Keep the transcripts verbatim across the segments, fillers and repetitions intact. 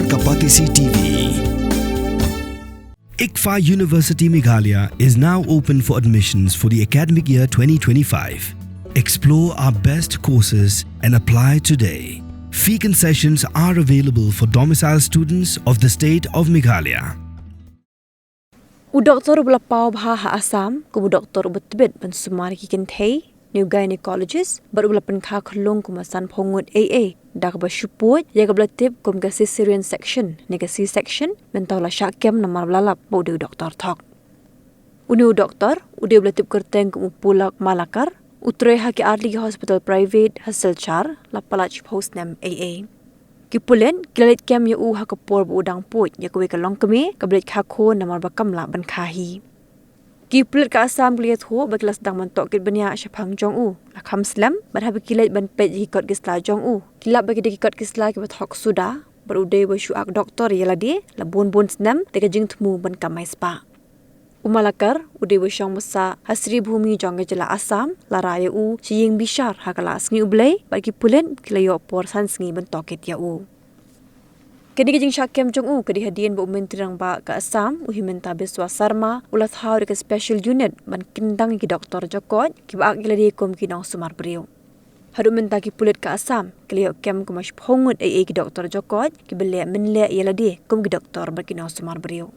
Kapatisi T V. ICFAI University Meghalaya is now open for admissions for the academic year twenty twenty-five. Explore our best courses and apply today. Fee concessions are available for domicile students of the state of Meghalaya. U doktor uba la paw bha ha Assam kum u doktor uba tbit ban sumar ïa ki kynthei, ne u gynecologist, bad uba la pynkha khyllung kum u sanphew ngut A A da kaba shu pud ïa kaba la tip kum ka cesarean section ne ka C-section, mynta u la shah kem namar ba la lap ba u dei u doktor thok. Une u doktor u dei uba la tip kyrteng kum u Pulak Malakar, u trei ha ki artylli ki hospital private ha Silchar, la palat shiphew snem A A. Ki pulit ki la leit kem ïa u ha ka por ba u dang pud ïa kawei ka longkmie kaba leit kha khun namar ba kam lah ban kha hi. Ki pulit ka Assam ki la ïathuh ba ki la sdang ban tohkit bniah shaphang jong u la kham slem, bad haba ki leit ban peit ïa ki kot ki sla jong u, ki lap ba ki dei ki kot ki sla kiba thok suda, bad u dei uba shu ak doktor ïa lade la bun bun snem da ka jingthmu ban kamai spah. U Malakar u dei uba shong basa ha Sribhumi jong ka jylla Assam, la rah ïa u sha ïing bishar ha ka la sngi U Blei, bad ki pulit ki la ïoh por san sngi ban tohkit ïa u. Kane ka jingshah kem jong u ka dei hadien ba u Myntri Rangbah ka Assam, u Himanta Biswa Sarma, u la thaw da ka special unit ban kyndang ïa ki doktor jong ka koit kiba ak ïa lade kum ki nongsumar briew. Haduh mynta ki pulit ka Assam ki la ïoh kem kumba shiphew ngut A A ki doktor jong ka koit kiba leh mynleh ïa lade kum ki doktor bad ki nongsumar briew.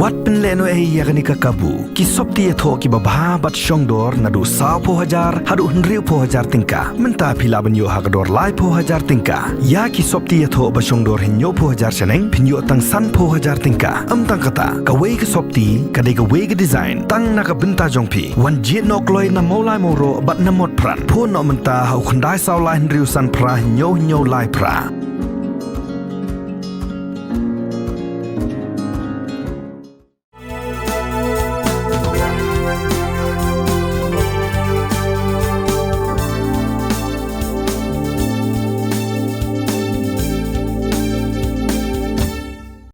Wat pynlehnohei ïa kane ka kabu. Ki sopti ïathoh kiba bha bad shongdor naduh sawphew hajar haduh hynriewphew hajar tyngka. Mynta phi lah ban ïoh ha ka dor laiphew hajar tyngka. Ïa ki sopti ïathoh ba shongdor hynñiewphew hajar shaneng phin ïoh tang sanphew hajar tyngka. Ym tang kata, kawei ka sopti ka dei kawei ka design tang na ka bynta jong phi. Wan jied noh kloi na Mawlai Mawroh bad na Motphran. Phone noh mynta ha u khyndai saw lai hynriew san phra hynñiew hynñiew lai phra.